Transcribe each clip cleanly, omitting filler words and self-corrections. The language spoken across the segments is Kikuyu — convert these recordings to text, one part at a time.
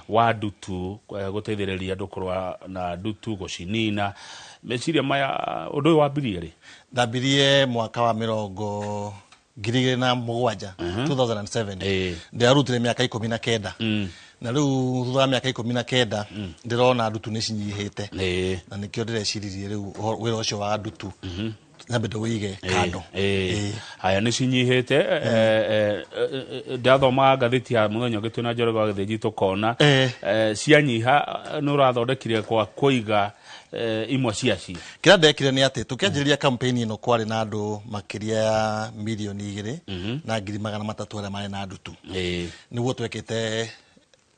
Wa ndutu, gũteithĩrĩria andũ kũrũa na ndutu, gũcinina. Meciria maya, ũndũ ũyũ wambirie rĩ? Ndambirie mwaka wa 2007, 2007. Ndĩrarutire mĩaka 19, na rĩu thutha wa mĩaka 19 ndĩrona ndutu nĩ cinyihĩte, na nĩkĩo ndĩreciririe rĩu wĩra ũcio wa ndutu nyambe ndĩwĩige kando. Haya, nĩ cinyihĩte. Ndathoma ngathĩti ya mũthenya ũngĩ twĩna Njoroge wa Gĩthĩnji, tũkona cianyiha, nĩ ũrathondekire kwa kũiga imwe ciacio. Kĩrĩa ndekire nĩ atĩ tũkĩanjĩrĩria campaign ĩno kwarĩ na andũ makĩria ya 2,300,000 arĩa marĩ na ndutu, nĩguo twekĩte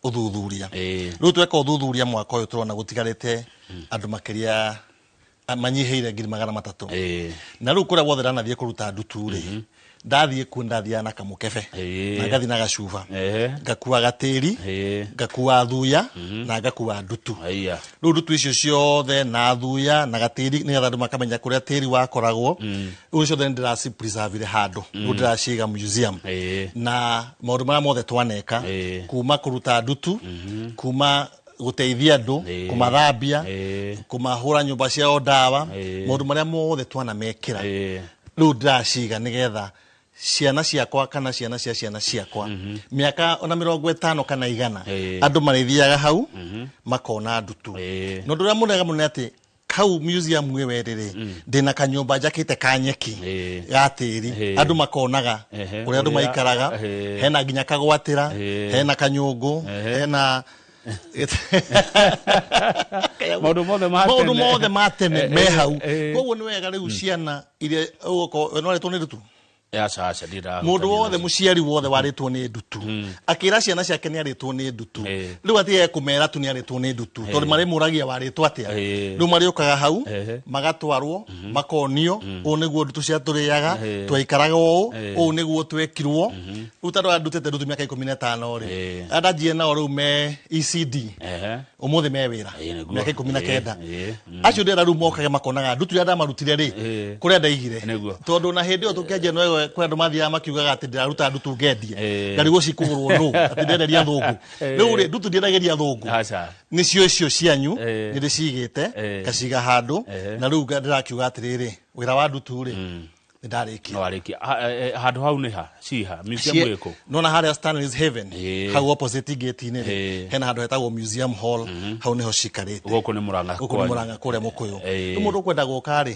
ũthuthuria. Rĩu tweka ũthuthuria mwaka ũyũ, tũrona gũtigarĩte andũ makĩria manyihĩire 300,000. Na rĩu kũrĩa guothe ndanathiĩ kũruta ndutu rĩ, ndathiĩ kuo ndathiaga na kamũkebe na ngathiĩ na gacuba, ngakua gatĩri, ngakua thuya na ngakua ndutu. Rĩu ndutu icio ciothe na thuya na gatĩri, nĩgetha andũ makamenya kũrĩa tĩri wakoragwo, rĩu ciothe nĩ ndĩracipreservire handũ, rĩu ndĩraciga museum na maũndũ marĩa mothe twaneka, kuma kũruta ndutu, kuma gũteithia andũ, kũmathambia, kũmahũra nyũmba ciao ndawa, maũndũ marĩa mothe twanamekĩra, rĩu ndĩraciga nĩgetha ciana ciakwa kana ciana cia ciana ciakwa, mĩaka ona 50 kana 100, andũ marĩthiaga hau makona ndutu. Na ũndũ ũrĩa mũnega mũno nĩ atĩ hau museum ĩyo ĩrĩ rĩ, ndĩna kanyũmba njakĩte ka nyeki ga tĩri, andũ makonaga ũrĩa andũ maikaraga. Hena nginya kagwatĩra, hena kanyũngũ, hena maũndũ mothe ma maũndũ tene. Mothe ma tene me hau. Koguo nĩ wega rĩu ciana iria ũgũkorwo we nĩwarĩtwo nĩ ndutu. Aca, aca, ndirahutania Mũndũ wothe, nacio. Mũciari wothe warĩtwo nĩ ndutu akĩra ciana ciake nĩ arĩtwo nĩ ndutu, rĩu atige kũmera tu nĩ arĩtwo nĩ ndutu, tondũ marĩmũragia warĩtwo atĩa. Rĩu marĩũkaga hau, magatwarwo, makonio ũũ nĩguo ndutu ciatũrĩaga, twaikaraga ũũ, ũũ nĩguo twekirwo. Rĩu tondũ ndutĩte ndutu mĩaka 15 rĩ, aya ndanjie nao rĩu me ECD, ũmũthĩ me wĩra, Nĩguo. mĩaka 19. Acio ndĩrenda rĩu mokage makonaga ndutu iria ndamarutire rĩ, kũrĩa ndaigire. Tondũ na hĩndĩ ĩyo tũkĩanjia no kwĩ andũ mathiaga makiugaga atĩ ndĩraruta ndutu ngendie, ngarigwo cikũgũrwo nũ, atĩ ndenderia thũngũ. Rĩu rĩ, ndutu ndiendagĩria thũngũ. Aca. Nĩcio icio cianyu, nĩ ndĩcigĩte, ngaciga handũ, na rĩu ndĩrakiuga atĩrĩrĩ, wĩra wa ndutu rĩ, nĩ ndarĩkia. No warĩkia. Handũ hau nĩ ha ciha museum ĩkũ? Nona harĩa Stanley's Haven, hau opposite gate-inĩ rĩ, hena handũ hetagwo Museum Hall, hau nĩho cikarĩte. Gũkũ nĩ Mũrang'a Gũkũ nĩ kwanyu. Mũrang'a kũrĩa Mũkũyũ. Rĩu mũndũ ũkwenda gũka rĩ,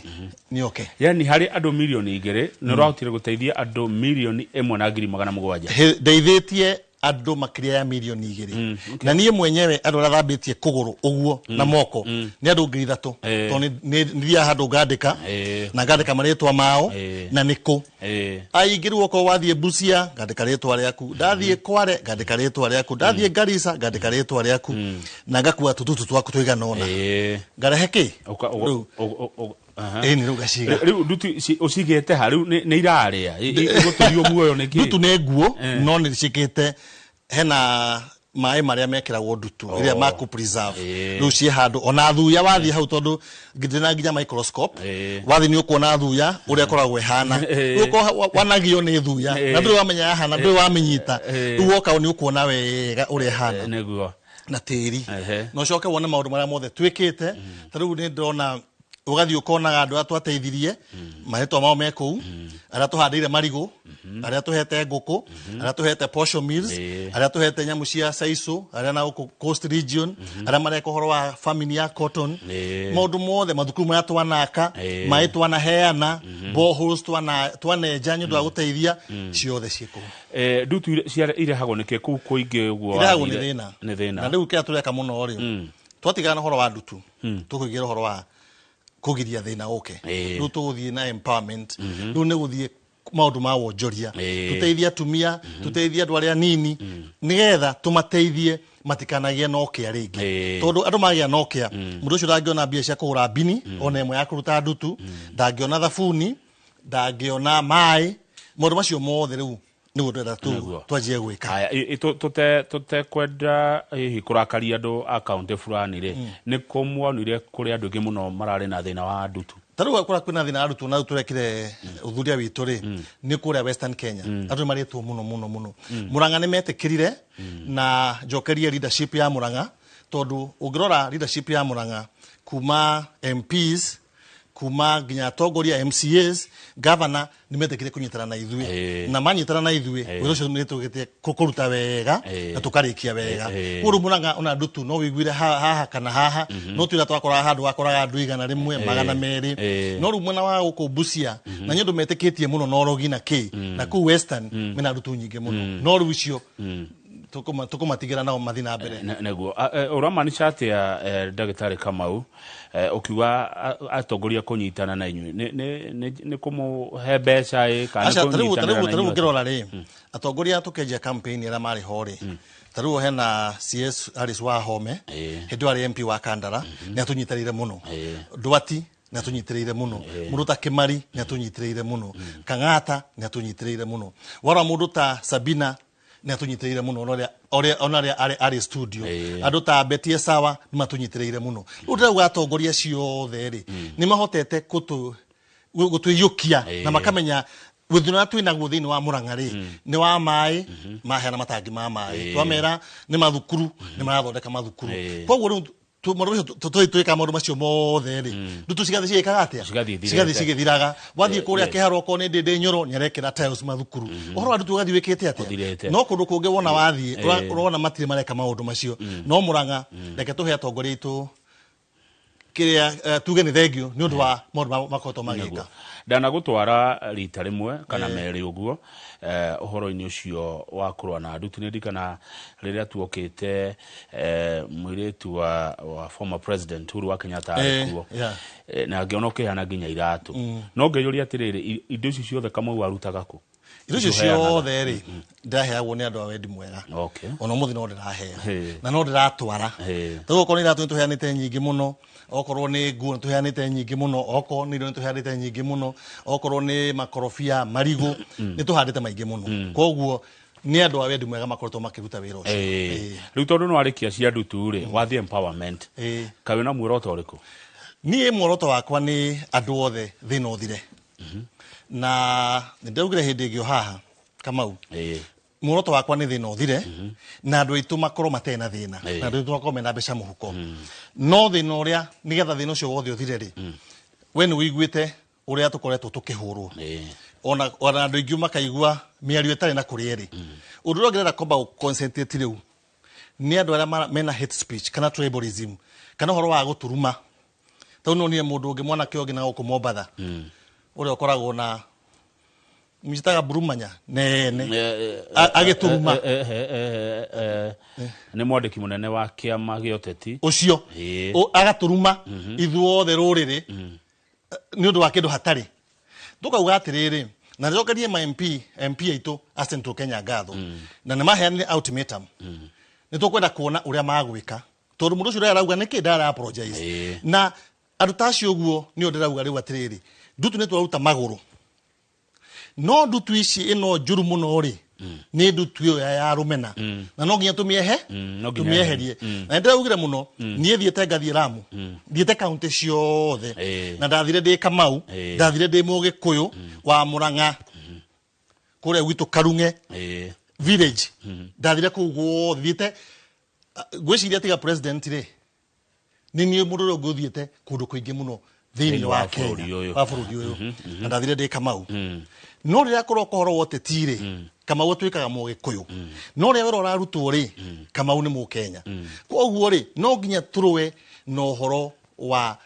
nĩ oke. Yani harĩ andũ 2 mirioni nĩ ũrahotire gũteithia andũ 1,700,000. Ndeithĩtie andũ makĩria ya 2 mirioni, na niĩ mwenyewe andũ arĩa thambĩtie kũgũrũ ũguo na moko nĩ andũ 3,000, tondũ nĩ thiaga handũ ngandĩka na ngandĩka marĩtwa mao na nĩkũ. Aingĩ rĩu okorwo wathiĩ Busia, ngandĩka rĩtwa rĩaku, ndathiĩ Kware, ngandĩka rĩtwa rĩaku, ndathiĩ Garissa, ngandĩka rĩtwa rĩaku, na ngakua tũtutu twaku tũigana ũna, ngarehe kĩ rĩu. Ĩni, rĩu ngaciga. Rĩu ndutu ici ũcigĩte ha? Rĩu nĩ irarĩa igũtũrio muoyo nĩ kĩ? Ndutu nĩ nguo, no nĩ ciĩkĩte hena maĩ marĩa mekĩragwo ndutu ĩrĩa ma kũ preserve. Rĩu ciĩ handũ, ona thuya wathiĩ hau, tondũ ndĩna nginya microscope, wathiĩ nĩ ũkuona thuya ũrĩa ĩkoragwo ĩhana. Rĩu ũkorwo wanagio nĩ thuya na ndũrĩ wamenya yahana, ndũrĩ wamĩnyita, rĩu woka nĩ ũkuona wega ũrĩa ĩhana na tĩri, na ũcoke wone maũndũ marĩa mothe twĩkĩte. Ta rĩu nĩ ndĩrona ũgathiĩ ũkonaga andũ arĩa twateithirie, marĩtwa mao me kũu, arĩa tũhandĩire marigũ, arĩa tũhete ngũkũ, arĩa tũhete posho mills, arĩa tũhete nyamũ cia saico, arĩa na gũkũ Coast Region arĩa mareka ũhoro wa farming ya cotton, maũndũ mothe, mathukuru marĩa twanaka, maĩ twanaheana, boreholes twanenja nĩ ũndũ wa gũteithia, ciothe ciĩ kũu. Ndutu irehagwo nĩkĩ kũu kũingĩ ũguo? Irehagwo nĩ wathire? thĩna. Nĩ thĩna. Na rĩu kĩrĩa tũreka mũno rĩ, twatigana na ũhoro wa ndutu, tũkũigĩra ũhoro wa kũgiria thĩna ũke. Rĩu tũgũthiĩ na empowerment, rĩu nĩ gũthiĩ maũndũ ma wonjoria, tũteithie atumia, tũteithie andũ arĩa anini, nĩgetha tũmateithie matikanagie na ũkĩa rĩngĩ, tondũ andũ magĩa na ũkĩa, mũndũ ũcio ndangĩona mbia cia kũgũra mbini ona ĩmwe ya kũruta ndutu, ndangĩona thabuni, ndangĩona maĩ, maũndũ macio mothe rĩu nĩguo ndĩrenda tu twanjie gwĩka. Haya, tũtekwenda hihi kũrakaria andũ a kaunti fulani rĩ, nĩ kũ muonire kũrĩ andũ aingĩ mũno mararĩ na thĩna wa ndutu? Ta rĩu kũrĩa kwĩna thĩna arutwo na rĩu tũrekire ũthuthuria witũ rĩ, nĩ kũrĩa Western Kenya. Andũ nĩ marĩtwo mũno mũno mũno. Murang'a nĩ metĩkĩrire, na njokerie leadership ya Murang'a, tondũ ũngĩrora leadership ya Murang'a kuma MPs, kuma nginya atongoria MCAs, governor, nĩ metĩkĩrire kũnyitana na ithuĩ. Na manyitana na ithuĩ, wĩra ũcio nĩ tũgĩte kũruta wega na tũkarĩkia wega. Koguo rĩu Murang'a ona ndutu no wĩiguire haha kana haha, no twĩra twakoraga handũ wakoraga andũ 100, 200. No rĩu mwena wa gũkũ Busia na nĩ ũndũ metĩkĩtie mũno na ũrogi na kĩ na kũu Western mena ndutu nyingĩ mũno, no rĩu icio tũkũmatigĩra nao mathiĩ na mbere. Nĩguo ũramaanisha atĩa, ndagĩtarĩ Kamau, ũkiuga atongoria kũnyitana na inyuĩ nĩ kũmũhe mbeca ĩ kana nĩ Aca, tarĩu kũnyitanĩra tarĩu na tarĩu inyuĩ? Ũngĩrora rĩ, atongoria tũkĩanjia campaign arĩa marĩ ho rĩ, tarĩu hena CS Alice Wahome, hĩndĩ ĩyo arĩ MP wa Kandara, nĩ atũnyitĩrĩire mũno. Ndwati nĩ atũnyitĩrĩire mũno. Mũndũ ta Kĩmari nĩ atũnyitĩrĩire mũno. Kang'ata nĩ atũnyitĩrĩire mũno. Warora mũndũ ta Sabina nĩ atũnyitĩrĩire mũno, ona ũrĩa arĩ studio. Andũ ta Betty Esawa nĩ matũnyitĩrĩire mũno. Rĩu ndĩrauga atongoria acio othe rĩ, nĩ mahotete gũtũiyũkia na makamenya gũthina ũrĩa twĩnaguo thĩinĩ wa Murang'a rĩ, nĩ wa maĩ, maheana matangi ma maĩ, twamera nĩ mathukuru, nĩ marathondeka mathukuru. Koguo rĩu maũndũ macio twĩkaga maũndũ macio mothe rĩ, ndutu cigathiĩ cigĩkaga atĩa? Cigathiĩ ithirĩte. Cigathiĩ cigĩthiraga. Wathiĩ kũrĩa Kĩharo, okorwo nĩ Ndĩndĩ Nyoro, nĩ arekĩra tiles mathukuru. Ũhoro wa ndutu ũgathiĩ wĩkĩte atĩa? Ũthirĩte. No kũndũ kũngĩ wona wathiĩ ũrona matirĩ mareka maũndũ macio. No Murang'a, reke tũhe atongoria aitũ kĩrĩa, tuge nĩ thengio nĩ ũndũ wa maũndũ makoretwo magĩka. Ndanagũtwara rita rĩmwe kana merĩ ũguo, ũhoro-inĩ ũcio wa kũrũa na ndutu. Nĩ ndirikana rĩrĩa tuokĩte, mũirĩtu wa former president Uhuru wa Kenyatta arĩ kuo. Na ngĩona ũkĩheana nginya iratũ, no ngĩyũria atĩrĩrĩ, indo icio ciothe Kamau arutaga kũ? Indo icio Ũheanaga. ciothe rĩ, ndĩraheagwo nĩ andũ a wendi mwega. Ona ũmũthĩ no ndĩraheo na no ndĩratwara. Rĩu okorwo nĩ iratũ nĩ tũheanĩte nyingĩ mũno, okorwo nĩ nguo nĩ tũheanĩte nyingĩ mũno, okorwo nĩ irio nĩ tũheanĩte nyingĩ mũno, okorwo nĩ makorobia, marigũ, nĩ tũhandĩte maingĩ mũno. Koguo nĩ andũ a wendi mwega makoretwo makĩruta wĩra ũcio. Rĩu tondũ nĩ warĩkia cia ndutu rĩ, wathiĩ empowerment, kaĩ wĩna muoroto ũrĩkũ? Niĩ muoroto wakwa nĩ andũ othe thĩna ũthire, na nĩ ndaugire hĩndĩ ĩngĩ o haha, Kamau, muoroto wakwa nĩ thĩna ũthire na andũ aitũ makorwo matarĩ na thĩna, na andũ aitũ makorwo mena mbeca mũhuko. No thĩna ũrĩa, nĩgetha thĩna ũcio wothe ũthire rĩ, we nĩ ũiguĩte ũrĩa tũkoretwo tũkĩhũrwo, ona andũ aingĩ makaigua mĩario ĩtarĩ na kũrĩa ĩrĩ. Ũndũ ũrĩa ũngĩrenda kwamba gũ-concentrate rĩu nĩ andũ arĩa mena hate speech kana tribalism kana ũhoro wa gũturuma. Tondũ nonire mũndũ ũngĩ, mwanake ũngĩ na gũkũ Mombatha, ũrĩa ũkoragwo na mĩtaga mburumanya nene agĩturuma. Nĩ mwandĩki mũnene wa kĩama gĩa ũteti. Ũcio agaturuma ithuothe rũrĩrĩ nĩ ũndũ wa kĩndũ hatarĩ. Tũkauga atĩrĩrĩ, na njokerie ma MP aitũ a Central Kenya ngatho, na nĩ maheanire ultimatum. Nĩ tũkwenda kuona ũrĩa magwĩka, tondũ mũndũ ũcio ũrĩa arauga nĩkĩ ndara apologize. Na andũ ta acio ũguo nĩo ndĩrauga rĩu atĩrĩrĩ, ndutu nĩ twaruta magũrũ, no ndutu ici ĩno njũru mũno rĩ, nĩ ndutu ĩyo ya rũmena, na no nginya tũmĩehe no nginya tũmĩeherie. Na nĩ ndĩraugire mũno, niĩ thiĩte ngathiĩ Lamu, thiĩte kaunti ciothe, na ndathire ndĩ Kamau, ndathire ndĩ Mũgĩkũyũ wa Mũrang'a kũrĩa gwitũ Karung'e village. Ndathire kũu guothe thiĩte, ngwĩciria tiga president rĩ, nĩ niĩ mũndũ ũrĩa ũngĩ ũthiĩte kũndũ kũingĩ mũno thĩinĩ Thĩinĩ wa wa bũrũri Kenya ũyũ. Wa bũrũri ũyũ, na ndathire ndĩ Kamau. No rĩrĩa kũroka ũhoro wa ũteti rĩ, Kamau atuĩkaga Mũgĩkũyũ, no rĩrĩa wĩra ũrarutwo rĩ, Kamau nĩ Mũkenya. Koguo rĩ, no nginya tũrũe na ũhoro wa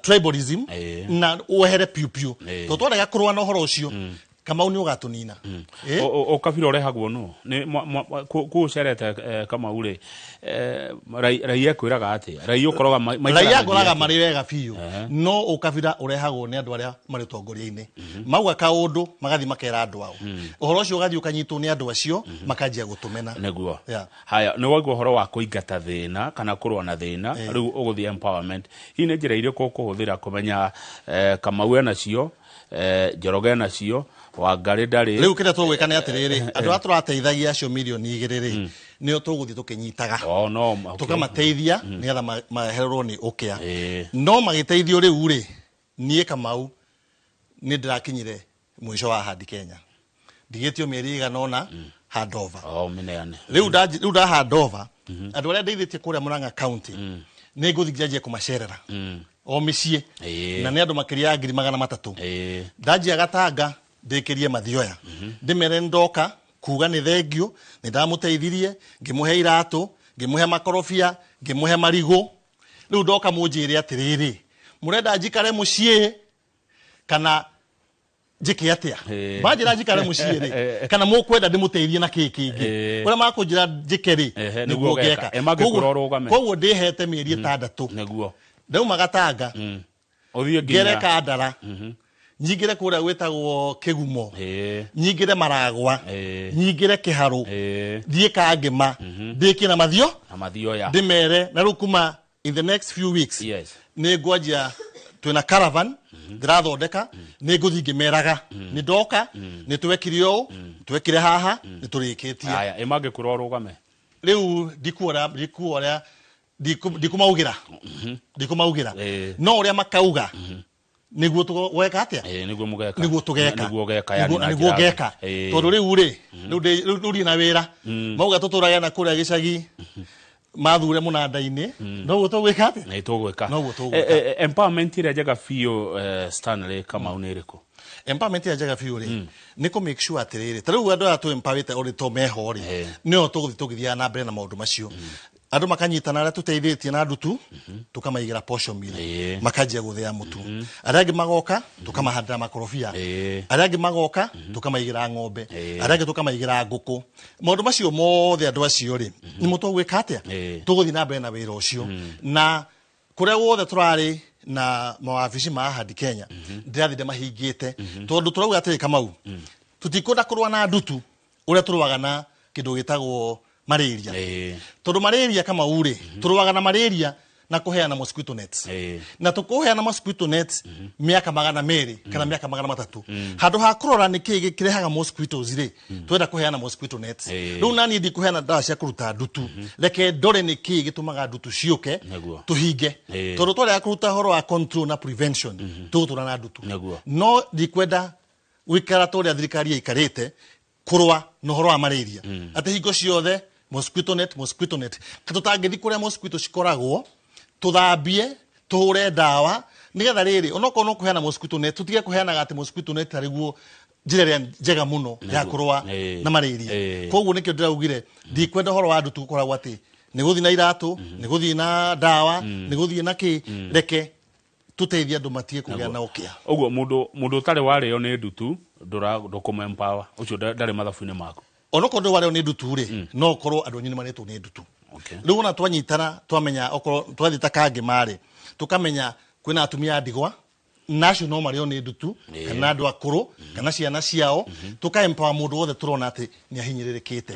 tribalism na wehere piũ piũ, tondũ twarega kũrũa na ũhoro ũcio, Kamau, nĩ ũgatũnina. Ũkabira ũrehagwo no nĩ kũu ũcerete, Kamau rĩ, raia kwĩraga atĩa? Raia ũkoraga raia maikaranagia ngoraga atĩa? Marĩ wega biũ, no ũkabira ũrehagwo nĩ andũ arĩa marĩ ũtongoria-inĩ. Mauga kaũndũ, magathiĩ makera andũ ao, ũhoro ũcio ũgathiĩ ũkanyitwo nĩ andũ acio, makanjia gũtũmena. Nĩguo. Haya, nĩ waigua ũhoro wa kũingata thĩna kana kũrũa na thĩna. Rĩu ũgũthiĩ empowerment, hihi nĩ njĩra irĩkũ ũkũhũthĩra kũmenya, Kamau enacio, Njoroge enacio, Wangarĩ ndarĩ? Rĩu kĩrĩa tũgwĩka nĩ atĩrĩrĩ, andũ arĩa tũrateithagia acio 2 mirioni rĩ, nĩo tũgũthiĩ tũkĩnyitaga, Oh, no, okay. tũkamateithia nĩgetha mahererwo nĩ ũkĩa. No magĩteithio rĩu rĩ, Niĩ Kamau nĩ ndĩrakinyire mũico wa Ahadi Kenya, ndigĩtio mĩeri ĩigana ũna handover. O mĩneane. Rĩu rĩu nda handover, andũ arĩa ndeithĩtie kũrĩa Murang'a County nĩ ngũthiĩ njanjie kũmacerera o mĩciĩ, na nĩ andũ makĩria ya 300,000. Ndanjia Gatanga, ndĩkĩrie Mathioya, ndĩmere nĩ ndoka kuga nĩ thengio, nĩ ndamũteithirie, ngĩmũhe iratũ, ngĩmũhe makorobia, ngĩmũhe marigũ. Rĩu ndoka mũnjĩre atĩrĩrĩ, mũrenda njikare mũciĩ kana njĩke atĩa? Manjĩra njikare mũciĩ rĩ, kana mũkwenda ndĩmũteithie na kĩĩ kĩngĩ? Ũrĩa makũnjĩra njĩke rĩ, nĩguo nĩguo ngeka. ũgeka. Mangĩkwĩra ũrũgame. Koguo ndĩhete mĩeri 6. Ndauma Gatanga, ũthiĩ ngere nginya Kandara, nyingĩre kũrĩa gwĩtagwo Kĩgumo, nyingĩre Maragwa, nyingĩre Kĩharũ, thiĩ Kangĩma, ndĩkie na Mathio, na Mathioya, ndĩmere na rĩu kuma in the next few weeks nĩ ngwanjia, twĩna caravan ndĩrathondeka, nĩ ngũthiĩ ngĩmeraga nĩ ndoka, nĩ twekire ũũ, twekire haha, nĩ tũrĩkĩtie. Aya, ĩ mangĩkwĩra ũrũgame? Rĩu ndikuora, ndikuora, ndikumaugĩra, ndikumaugĩra. No ũrĩa makauga nĩguo tũgweka atĩa. Nĩguo mũgeka. Nĩguo tũgeka. Nĩguo ũgeka yani na nĩguo njĩra- ngeka, tondũ rĩu rĩ, rĩu ndirĩ na wĩra. Mauga tũtũrage na kũrĩa gĩcagi, mathure mũnanda-inĩ, noguo tũgwĩka atĩa. Nĩ tũgwĩka. Noguo tũgwĩka. Empowerment ĩrĩa njega biũ, Stanley Kamau, nĩ ĩrĩkũ? Empowerment ĩrĩa njega biũ rĩ, nĩ kũ make sure atĩrĩrĩ, ta rĩu andũ aya tũ empowerĩte ũrĩ to meho rĩ, nĩo tũgũthiĩ tũgĩthiaga na mbere na maũndũ macio. Andũ makanyitana, arĩa tũteithĩtie na ndutu tũkamaigĩra posho mill, makanjia gũthĩa mũtu. Arĩa angĩ magoka, tũkamahandĩra makorobia. Arĩa angĩ magoka, tũkamaigĩra ng'ombe. Arĩa angĩ tũkamaigĩra ngũkũ. Maũndũ macio mothe, andũ acio rĩ, nĩmo tũgwĩka atĩa, tũgũthiĩ na mbere na wĩra ũcio. Na kũrĩa guothe tũrarĩ na mawabici ma Ahadi Kenya, ndĩrathiĩ ndĩmahingĩte, tondũ tũrauga atĩrĩ, Kamau, tũtikwenda kũrũa na ndutu ũrĩa tũrũaga na kĩndũ gĩtagwo malaria. Tondũ malaria, Kamau rĩ, tũrũaga na malaria na kũheana mosquito nets, na tũkũheana mosquito nets mĩaka 200 kana mĩaka 300, handũ ha kũrora nĩ kĩĩ kĩrehaga mosquitoes rĩ, twenda kũheana mosquito nets. Rĩu naniĩ ndikũheana ndawa cia kũruta ndutu, reke ndore nĩ kĩĩ gĩtũmaga ndutu ciũke, tũhinge. Tondũ twarega kũruta ũhoro wa control na prevention, tũgũtũra na ndutu. No ndikwenda gũikara ta ũrĩa thirikari ĩikarĩte kũrũa na ũhoro wa malaria, atĩ hingo ciothe mosquito net, mosquito net. Tũtangĩthi kũrĩa mosquito cikoragwo, tũthambie, tũhũre ndawa, nĩgetha rĩrĩ onokorwo no kũheana mosquito net, tũtige kũheanaga atĩ mosquito net tarĩguo njĩra ĩrĩa njega mũno ya kũrũa na malaria. Koguo nĩkĩo ndĩraugire ndikwenda ũhoro wa ndutu gũkoragwo atĩ nĩ gũthiĩ na iratũ, nĩ gũthiĩ na ndawa, nĩ gũthiĩ na kĩ. Reke tũteithie andũ matige kũgĩa na ũkĩa. Ũguo mũndũ ũtarĩ warĩo nĩ ndutu, ndũkũmũ empower, ũcio ndarĩ mathabu-inĩ maku? Onokorwo ndũrĩ warĩo nĩ ndutu rĩ, no ũkorwo andũ anyu nĩ marĩtwo nĩ ndutu. Rĩu ona twanyitana, twamenya okorwo twathiĩ ta Kangĩma rĩ, tũkamenya kwĩna atumia a ndigwa, na acio no marĩo nĩ ndutu, kana andũ akũrũ, kana ciana ciao, tũka empower mũndũ wothe tũrona atĩ nĩ ahinyĩrĩrĩkĩte.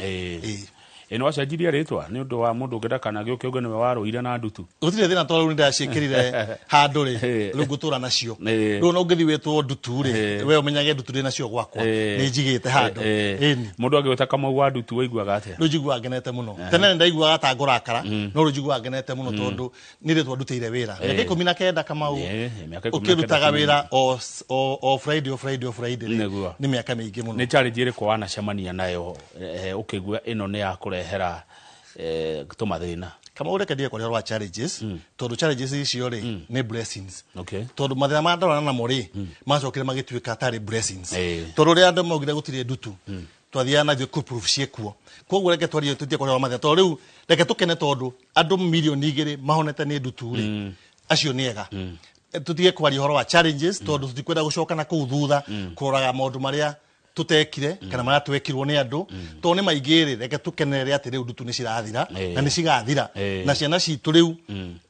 Ĩ nĩ wacenjirie rĩtwa nĩ ũndũ wa mũndũ ũngĩ ndakanagĩũke uge nĩwe warũire na ndutu? Gũtirĩ thĩna, tondũ rĩu nĩndaciĩkĩrire handũ rĩ, rĩu ngũtũra nacio. Rĩu ona ũngĩthiĩ wĩtwo ndutu rĩ, we ũmenyage ndutu ndĩ nacio gwakwa, nĩ njigĩte handũ. Ĩni. Mũndũ angĩgwĩta Kamau wa ndutu, waiguaga atĩa? Rĩu njiguaga ngenete mũno. Tene nĩ ndaiguaga ta ngũrakara, no rĩu njiguaga ngenete mũno, tondũ nĩ rĩtwa ndutĩire wĩra mĩaka 19, Kamau. Mĩaka 19. Ũkĩrutaga wĩra o Friday, o Friday, o Friday rĩ, nĩ mĩaka mĩingĩ mũno. Nĩ challenge ĩrĩkũ wanacemania nayo, ũkĩigua ĩno nĩ ya kũrehera tũmathĩna? Kamau, reke ndige kwaria ũhoro wa challenges, tondũ challenges icio rĩ, nĩ blessings. Tondũ mathĩna marĩa ndarora namo rĩ, macokire magĩtuĩka tarĩ blessings. Tondũ rĩrĩa andũ maugire gũtirĩ ndutu, twathiaga na ithuĩ kũ proof ciĩkuo. Koguo reke twarie, tũtige kwaria ũhoro wa mathĩna, tondũ rĩu reke tũkene, tondũ andũ 2 mirioni mahonete nĩ ndutu rĩ, acio nĩ ega. Tũtige kwaria ũhoro wa challenges, tondũ tũtikwenda gũcoka na kũu thutha kũroraga maũndũ marĩa tũtekire kana marĩa twekirwo nĩ andũ, tondũ nĩ maingĩ rĩ. Reke tũkenerere atĩ rĩu ndutu nĩ cirathira, na nĩ cigathira, na ciana citũ rĩu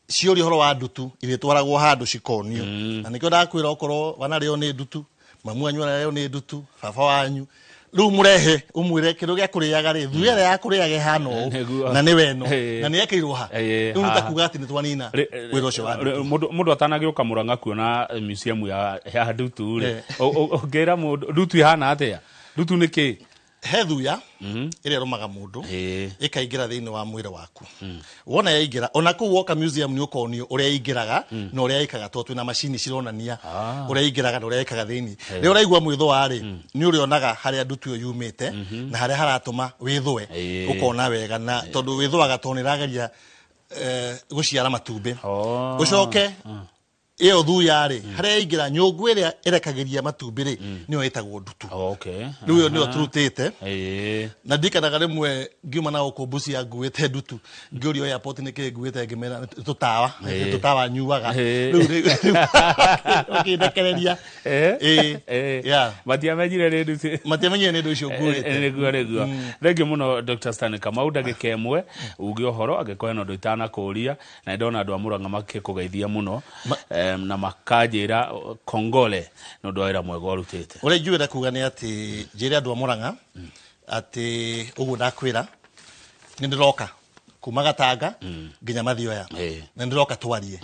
ciũria ũhoro wa ndutu irĩtwaragwo handũ cikonio. Na nĩkĩo ndakwĩra, okorwo wanarĩo nĩ ndutu, mamu wanyu ararĩo nĩ ndutu, baba wanyu, rĩu mũrehe ũmwĩre kĩndũ gĩa kũrĩaga rĩ, thuya ĩrĩa ya kũrĩaga ĩhana ũũ, na nĩ weno, na nĩ yekĩrirwo ha. Rĩu nĩ ta haha. kuga atĩ nĩ twanina wĩra ũcio wa ndutu. Mũndũ atanagĩũka Mũrang'a kuona museum ya ndutu rĩ, ũngĩra mũndũ ndutu ihana atĩa? Ndutu nĩ kĩ? He thuya ĩrĩa ĩrũmaga mũndũ, ĩkaingĩra thĩinĩ wa mwĩrĩ waku. Wona yaingĩra, ona kũu woka museum nĩ ũkonio ũrĩa ĩingĩraga na ũrĩa ĩkaga, tondũ twĩna macini cironania ũrĩa ĩingĩraga na ũrĩa ĩkaga thĩinĩ. Rĩrĩa ũraigua mwĩthũa rĩ, nĩ ũrĩonaga harĩa ndutu ĩyo yumĩte na harĩa haratũma wĩthũe, ũkona wega, na tondũ wĩthũaga tondũ nĩ ĩrageria gũciara matumbĩ. Ũcoke ĩyo thuya rĩ, harĩa yaingĩra nyũngũ ĩrĩa ĩrekagĩria matumbĩ rĩ, nĩyo ĩtagwo ndutu. Rĩu ĩyo nĩyo tũrutĩte. Na ndirikanaga rĩmwe ngiuma na gũkũ Busia nguĩte ndutu, ngĩũrio airport nĩ kĩĩ nguĩte, ngĩmera nĩ tũtawa, nĩ tũtawa nyuaga. Rĩu ũkĩndekereria. Matiamenyire nĩ ndutu. Matiamenyire nĩ ũndũ ũcio nguĩte. Nĩguo. Thengiũ mũno Dr. Stanley Kamau, ndagĩka ĩmwe uge ũhoro angĩkorwo hena ũndũ itanakũria, na ndona andũ a Murang'a makĩkũgeithia mũno na makanjĩra kongole nĩ ũndũ wa wĩra mwega ũrutĩte. Ũrĩa ingiuga kuga nĩ atĩ njĩre andũ a Murang'a atĩ ũguo ndakwĩra nĩ ndĩroka kuma Gatanga nginya Mathioya, na ndĩroka twarie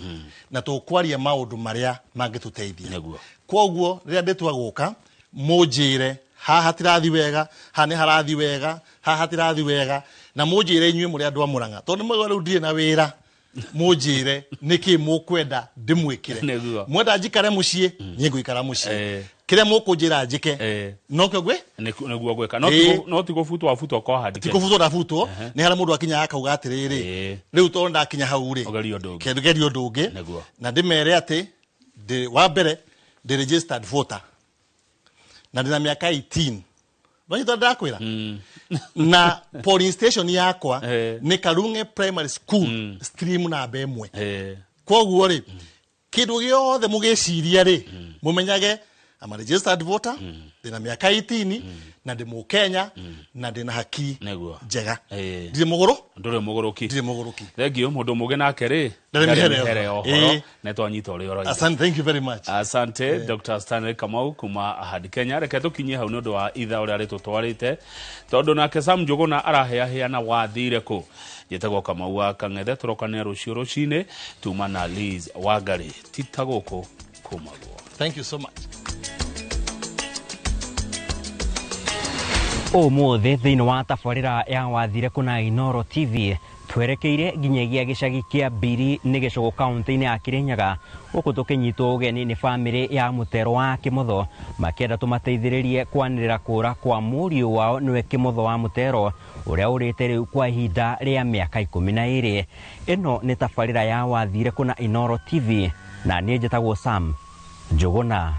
na tũkwaria maũndũ marĩa mangĩtũteithia. Kwoguo rĩrĩa ndĩtua gũka mũnjĩre haha hatirathi wega, haha nĩ harathi wega, haha hatirathi wega, na mũnjĩre inyuĩ mũrĩ andũ a Murang'a, tondũ nĩ mwega rĩu ndirĩ na wĩra, mũnjĩre nĩkĩ mũkwenda ndĩmwĩkĩre. Mwenda njikare mũciĩ, niĩ ngũikara mũciĩ. Kĩrĩa mũkũnjĩra njĩke nokĩo ngwĩ nĩguo gwĩka. No ti gũbutwo wabutwo kwa handike, ti kũbutwo ndabutwo, nĩ harĩa mũndũ akinyaga akauga atĩrĩrĩ, rĩu tondũ ndakinya hau rĩ, geria ũndũ ũngĩ. Na ndĩmere atĩ wa mbere ndĩ registered voter na ndĩna mĩaka 18. Nonyita ndakwĩra na polling station yakwa nĩ Karung'e Primary School, stream namba 1. Kwoguo rĩ, kĩndũ gĩothe mũgĩciria rĩ, mũmenyage I'm a registered voter, ndĩna mĩaka 18 na ndĩ Mũkenya na ndĩna haki njega. Ndirĩ mũgũrũ? Ndũrĩ mũgũrũki. Ndirĩ mũgũrũki. Thengiũ mũndũ mũgĩ nake rĩ, ndarĩ mĩhere ya ũhoro, nĩ twanyita ũrĩa ũroiga. Asante, thank you very much. Asante Dr. Stanley Kamau kuma Ahadi Kenya. Reke tũkinyie hau nĩ ũndũ wa ithaa ũrĩa rĩtũtwarĩte, tondũ nake Sam Njũgũna araheahea na wathire kũ. Njĩtagwo Kamau wa Kang'ethe, tũrokane rũciũ rũcinĩ tuma na Liz Wangari. Tita gũkũ kumagwo. Thank you so much. Ũmũthĩ thĩinĩ wa tabarĩra ya wathire kũna Inooro TV twerekeire nginyagia gĩcagi kĩa Mbiri nĩ gĩcũgũ kaunti-inĩ ya Kirinyaga, gũkũ tũkĩnyitwo ũgeni nĩ bamĩrĩ ya Mũtero wa Kĩmotho makĩenda tũmateithĩrĩrie kwanĩrĩra kũra kwa mũriũ wao nĩwe Kĩmotho wa Mũtero ũrĩa ũrĩte rĩu kwa ihinda rĩa mĩaka 12. Ĩno nĩ tabarĩra ya wathire kũna Inooro TV na niĩ njĩtagwo Sam Njũgũna.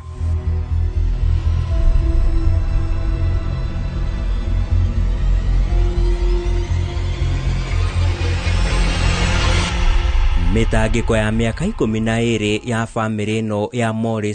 Mĩtangĩko ya mĩaka 12 ya bamĩrĩ ĩno ya Morris